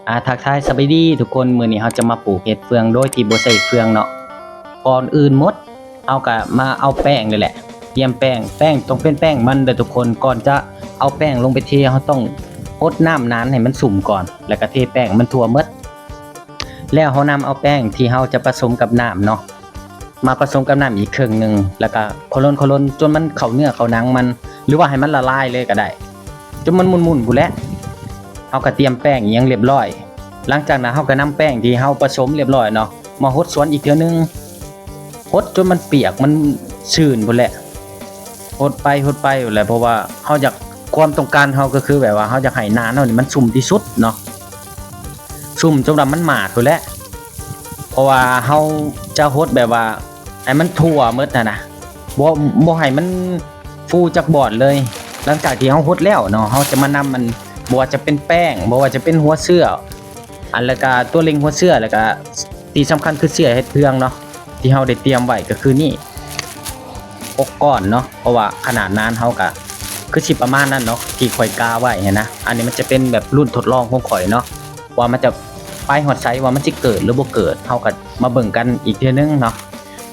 ອາ ທັກທາຍສະບາຍດີທຸກຄົນ, ມື້ນີ້ເຮົາຈະມາປູກເຫັດເຟືອງໂດຍທີ່ບໍ່ໃຊ້ເຟືອງເນາະ. ກ່ອນອື່ນໝົດ ເຮົາກະມາເອົາແປ້ງນີ້ແຫຼະ, ຕຽມແປ້ງ, ແປ້ງຕ້ອງເປັນແປ້ງມັນເດີທຸກຄົນ. ກ່ອນຈະເອົາແປ້ງລົງໄປເທ ເຮົາຕ້ອງຫົດນ້ຳນານໃຫ້ມັນຊຸ່ມກ່ອນ ແລ້ວກະເທແປ້ງໃຫ້ມັນທົ່ວໝົດ. ແລ້ວເຮົານຳເອົາແປ້ງທີ່ເຮົາຈະປະສົມກັບນ້ຳເນາະ ມາປະສົມກັບນ້ຳອີກເຄິ່ງໜຶ່ງ ແລ້ວກະຄົນໆ ຈົນມັນເຂົ້າເນື້ອເຂົ້າໜັງມັນ ຫຼືວ່າໃຫ້ມັນລະລາຍເລີຍກະໄດ້ ຈົນມັນໝຸ່ນໆ ພຸ້ນແຫຼະ. ເຮົາກະຕຽມແປ້ງອີ່ຫຍັງລຽບຮ້ອຍ. ຫຼັງຈາກນັ້ນເຮົາກະນຳແປ້ງທີ່ເຮົາປະສົມລຽບຮ້ອຍເນາະ ມາຫົດສວນອີກເທື່ອໜຶ່ງ, ຫົດຈົນມັນປຽກ ມັນຊື້ນພຸ້ນແຫຼະ. ຫົດໄປຫົດໄປພຸ້ນແຫຼະ ເພາະວ່າເຮົາຢາກ ຄວາມຕ້ອງການເຮົາກະຄືແບບວ່າເຮົາຢາກໃຫ້ໜານເຮົານີ້ມັນຊຸ່ມທີ່ສຸດເນາະ, ຊຸ່ມຈົນວ່າມັນໝາດພຸ້ນແຫຼະ. ເພາະວ່າເຮົາຈະຫົດແບບວ່າໃຫ້ມັນທົ່ວໝົດຫັ້ນນະ, ບໍ່ ບໍ່ໃຫ້ມັນຟູຈັກບ່ອນເລີຍ. ຫຼັງຈາກທີ່ເຮົາຫົດແລ້ວເນາະ ເຮົາຈະມານຳ ອັນ ບໍ່ວ່າຈະເປັນແປ້ງ ບໍ່ວ່າຈະເປັນຫົວເຊື້ອ ອັນ ແລ້ວກະຕົວເລັ່ງຫົວເຊື້ອ ແລ້ວກະທີ່ສຳຄັນຄືເຊື້ອເຫັດເຟືອງເນາະ ທີ່ເຮົາໄດ້ຕຽມໄວ້ກະຄືນີ້ ຫົກກ້ອນເນາະ. ເພາະວ່າຂະໜາດໜານເຮົາກະຄືຊິປະມານນັ້ນເນາະ ທີ່ຂ້ອຍກະໄວ້ຫັ້ນນະ. ອັນນີ້ມັນຈະເປັນແບບລຸ້ນທົດລອງຂອງຂ້ອຍເນາະ ວ່າມັນຈະໄປຮອດໃສ ວ່າມັນຊິເກີດຫຼືບໍ່ເກີດ ເຮົາກະມາເບິ່ງກັນອີກເທື່ອໜຶ່ງເນາະ.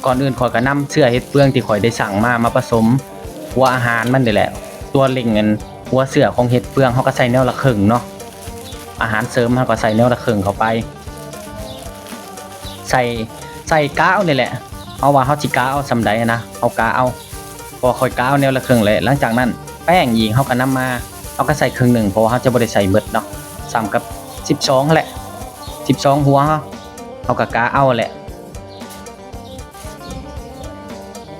ກ່ອນອື່ນຂ້ອຍກະນຳເຊື້ອເຫັດເຟືອງທີ່ຂ້ອຍໄດ້ສັ່ງມາ ມາປະສົມຫົວອາຫານມັນນີ້ແຫຼະ. ຕົວເລັ່ງ ອັນ ຫົວເຊື້ອຂອງເຫັດເຟືອງເຮົາກະໃສ່ແນວລະເຄິ່ງເນາະ, ອາຫານເສີມເຮົາກະໃສ່ແນວລະເຄິ່ງເຂົ້າໄປ. ໃສ່ ໃສ່ກະເອົານີ້ແຫຼະ ເຮົາວ່າເຮົາຊິກະເອົາສ່ຳໃດຫັ້ນນະ ເຮົາກະເອົາ ເພາະວ່າຂ້ອຍກະເອົາແນວລະເຄິ່ງແຫຼະ. ຫຼັງຈາກນັ້ນແປ້ງອີກເຮົາກະນຳມາ ເຮົາກະໃສ່ເຄິ່ງໜຶ່ງ ເພາະວ່າເຮົາຈະບໍ່ໄດ້ໃສ່ໝົດເນາະ, ສ່ຳກັບສິບສອງຫັ້ນແຫຼະ ສິບສອງຫົວ ເຮົາ ເຮົາກະກະເອົາແຫຼະ.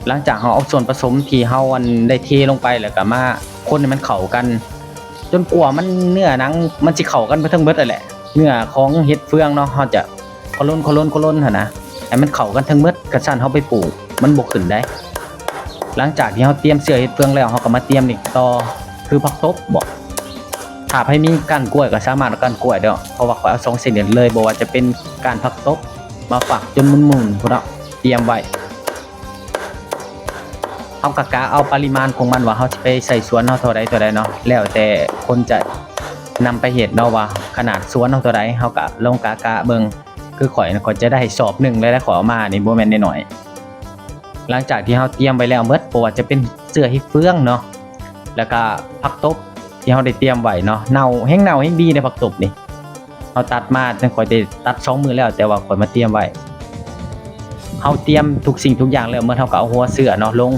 ຫຼັງຈາກເຮົາເອົາສ່ວນປະສົມທີ່ເຮົາ ອັນ ໄດ້ເທລົງໄປ ແລ້ວກະມາຄົນໃຫ້ມັນເຂົ້າກັນ ຈົນກວ່າມັນ ເນື້ອໜັງມັນຊິເຂົ້າກັນໄປເຖິງໝົດຫັ້ນແຫຼະ. ເນື້ອຂອງເຫັດເຟືອງເນາະ ເຮົາຈະ ຂະຫຼົ່ນ ຂະຫຼົ່ນ ຂະຫຼົ່ນຫັ້ນນະ ໃຫ້ມັນເຂົ້າກັນທັງໝົດ ຄັນຊັ້ນເຮົາໄປປູກມັນບໍ່ຂຶ້ນໃດ໋. ຫຼັງຈາກທີ່ເຮົາຕຽມເຊື້ອເຫັດເຟືອງແລ້ວ ເຮົາກະມາຕຽມນີ້ຕໍ່ ຄືຜັກຕົບເບາະ. ຖ້າໃຜມີກ້ານກ້ວຍກະສາມາດເອົາກ້ານກ້ວຍເດີ ເພາະວ່າຂ້ອຍເອົາສອງຊະນິດເລີຍ ບໍ່ວ່າຈະເປັນກ້ານຜັກຕົບ ໝາກຝັກ ຈົນໝຸ່ນໆ ພຸ້ນເນາະ ຕຽມໄວ້. ເຮົາກະກະເອົາປະລິມານຂອງມັນວ່າເຮົາຊິໄປໃສ່ສວນເຮົາເທົ່າໃດເທົ່າໃດເນາະ ແລ້ວແຕ່ຄົນຈະນຳໄປເຮັດເນາະ ວ່າຂະໜາດສວນເຮົາເທົ່າໃດ ເຮົາກະລອງກະກະເບິ່ງ. ຄືຂ້ອຍນະ ຂ້ອຍຈະໄດ້ສອບໜຶ່ງເລີຍ ແລະ ຂ້ອຍເອົາມານີ້ບໍ່ແມ່ນນ້ອຍໆ. ຫຼັງຈາກທີ່ເຮົາຕຽມໄວ້ແລ້ວໝົດ ບໍ່ວ່າຈະເປັນເຊື້ອເຫັດເຟືອງເນາະ ແລ້ວກະຜັກຕົບທີ່ເຮົາໄດ້ຕຽມໄວ້ເນາະ ເນົ່າ ແຮ່ງເນົ່າແຮ່ງດີໃດ໋ ຜັກຕົບນີ້. ເຮົາຕັດມາ ຈັ່ງຂ້ອຍໄດ້ຕັດສອງມື້ແລ້ວ ແຕ່ວ່າຂ້ອຍມາຕຽມໄວ້. ເຮົາຕຽມທຸກສິ່ງທຸກຢ່າງແລ້ວໝົດ ເຮົາກະເອົາຫົວເຊື້ອເນາະ ລົງ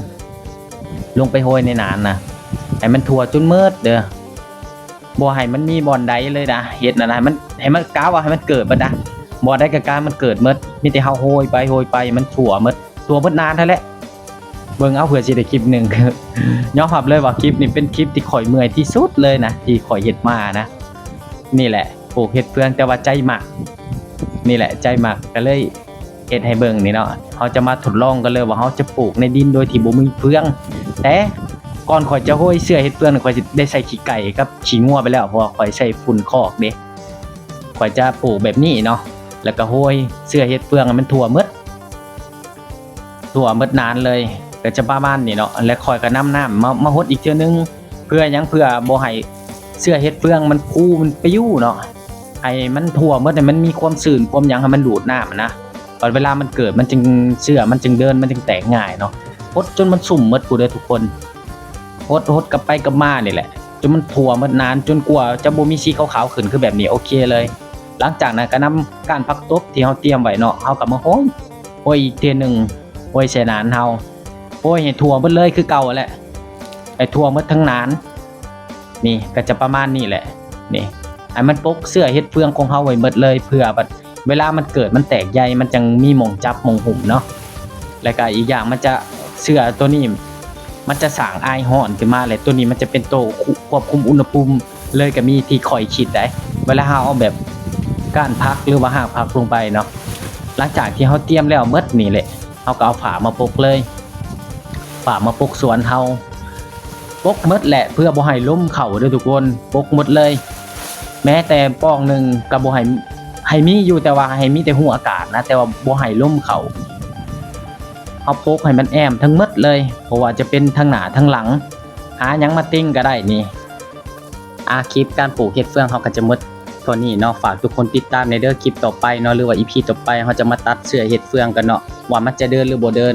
ລົງໄປໂຮຍໃນໜານນະ ໃຫ້ມັນທົ່ວຈົນໝົດເດີ. ບໍ່ໃຫ້ມັນມີບ່ອນໃດເລີຍນະ ເຮັດນັ້ນນະ ໃຫ້ມັນ ໃຫ້ມັນ ກະວ່າໃຫ້ມັນເກີດໝົດນະ ບ່ອນໃດກະກະໃຫ້ມັນເກີດໝົດ. ມີແຕ່ເຮົາໂຮຍໄປ ໂຮຍໄປ ໃຫ້ມັນທົ່ວໝົດ ທົ່ວໝົດໜານຫັ້ນແຫຼະ. ເບິ່ງເອົາ ເພື່ອຊິໄດ້ຄລິບໜຶ່ງ. ຍອມຮັບເລີຍວ່າຄລິບນີ້ເປັນຄລິບທີ່ຂ້ອຍເມື່ອຍທີ່ສຸດເລີຍນະ ທີ່ຂ້ອຍເຮັດມານະ. ນີ້ແຫຼະ ປູກເຫັດເຟືອງ ແຕ່ວ່າໃຈມັກ ນີ້ແຫຼະ ໃຈມັກ ກະເລີຍເຮັດໃຫ້ເບິ່ງນີ້ເນາະ. ເຮົາຈະມາທົດລອງກັນເລີຍວ່າເຮົາຈະປູກໃນດິນໂດຍທີ່ບໍ່ມີເຟືອງ. ແຕ່ກ່ອນຂ້ອຍຈະໂຮຍເຊື້ອເຫັດເຟືອງນີ້ ຂ້ອຍຊິໄດ້ໃສ່ຂີ້ໄກ່ກັບຂີ້ງົວໄປແລ້ວ ເພາະວ່າຂ້ອຍໃສ່ຝຸ່ນຄອກເດ້. ຂ້ອຍຈະປູກແບບນີ້ເນາະ ແລ້ວກະໂຮຍເຊື້ອເຫັດເຟືອງໃຫ້ມັນທົ່ວໝົດ ທົ່ວໝົດໜານເລີຍ ກະຈະປະມານນີ້ເນາະ. ແລ້ວຂ້ອຍກະນຳນ້ຳມາ ມາຫົດອີກເທື່ອໜຶ່ງ. ເພື່ອຫຍັງ? ເພື່ອບໍ່ໃຫ້ເຊື້ອເຫັດເຟືອງມັນຟູ ມັນປິວເນາະ ໃຫ້ມັນທົ່ວໝົດ ໃຫ້ມັນມີຄວາມຊື້ນຄວາມຫຍັງ ໃຫ້ມັນດູດນ້ຳນະ. ບັດເວລາມັນເກີດ ມັນຈຶ່ງ ເຊື້ອມັນຈຶ່ງເດີນ ມັນຈຶ່ງແຕກງ່າຍເນາະ. ຫົດຈົນມັນຊຸ່ມໝົດພຸ້ນເດີທຸກຄົນ ຫົດ ຫົດກັບໄປກັບມານີ້ແຫຼະ ຈົນມັນທົ່ວໝົດໜານ ຈົນກວ່າຈະບໍ່ມີສີຂາວໆຂຶ້ນ ຄືແບບນີ້ ໂອເຄເລີຍ. ຫຼັງຈາກນັ້ນກະນຳກ້ານຜັກຕົບທີ່ເຮົາຕຽມໄວ້ເນາະ ເຮົາກະມາໂຮຍ ໂຮຍອີກເທື່ອໜຶ່ງ ໂຮຍໃສ່ໜານເຮົາ ໂຮຍໃຫ້ທົ່ວໝົດເລີຍຄືເກົ່າຫັ້ນແຫຼະ ໃຫ້ທົ່ວໝົດທັງໜານ. ນີ້ກະຈະປະມານນີ້ແຫຼະ ນີ້ ໃຫ້ມັນປົກເຊື້ອເຫັດເຟືອງຂອງເຮົາໄວ້ໝົດເລີຍ ເພື່ອບັດເວລາມັນເກີດ ມັນແຕກໃຫຍ່ ມັນຈັ່ງມີໝ່ອງຈັບໝ່ອງຫຸ້ມເນາະ. ແລ້ວກະອີກຢ່າງມັນຈະ ເຊື້ອໂຕນີ້ມັນຈະສ້າງອາຍຮ້ອນຂຶ້ນມາ ແລະ ໂຕນີ້ມັນຈະເປັນໂຕຄວບຄຸມອຸນຫະພູມເລີຍກະມີ ທີ່ຂ້ອຍຄິດໄດ໋ ເວລາເຮົາເອົາແບບກ້ານຜັກ ຫຼືວ່າຮາກຜັກລົງໄປເນາະ. ຫຼັງຈາກທີ່ເຮົາຕຽມແລ້ວໝົດນີ້ແຫຼະ ເຮົາກະເອົາຜ້າມາປົກເລີຍ ຜ້າມາປົກສວນເຮົາ ປົກໝົດແຫຼະ ເພື່ອບໍ່ໃຫ້ລົມເຂົ້າເດີທຸກຄົນ ປົກໝົດເລີຍ ແມ້ແຕ່ປ່ອງໜຶ່ງກະບໍ່ໃຫ້ ໃຫ້ມີຢູ່ ແຕ່ວ່າໃຫ້ມີແຕ່ຮູອາກາດນະ ແຕ່ວ່າບໍ່ໃຫ້ລົມເຂົ້າ. ເຮົາປົກໃຫ້ມັນແອ້ມທັງໝົດເລີຍ ບໍ່ວ່າຈະເປັນທັງໜ້າທັງຫຼັງ ຫາຫຍັງມາຕິງກະໄດ້ນີ້. ອາ ຄລິບການປູກເຫັດເຟືອງເຮົາກະຈະໝົດ ເທົ່ານີ້ເນາະ. ຝາກທຸກຄົນຕິດຕາມແດ່ເດີ ຄລິບຕໍ່ໄປເນາະ ຫຼືວ່າອີພີຕໍ່ໄປ ເຮົາຈະມາຕັດເຊື້ອເຮັດເຟືອງກັນເນາະ ວ່າມັນຈະເດີນຫຼືບໍ່ເດີນ.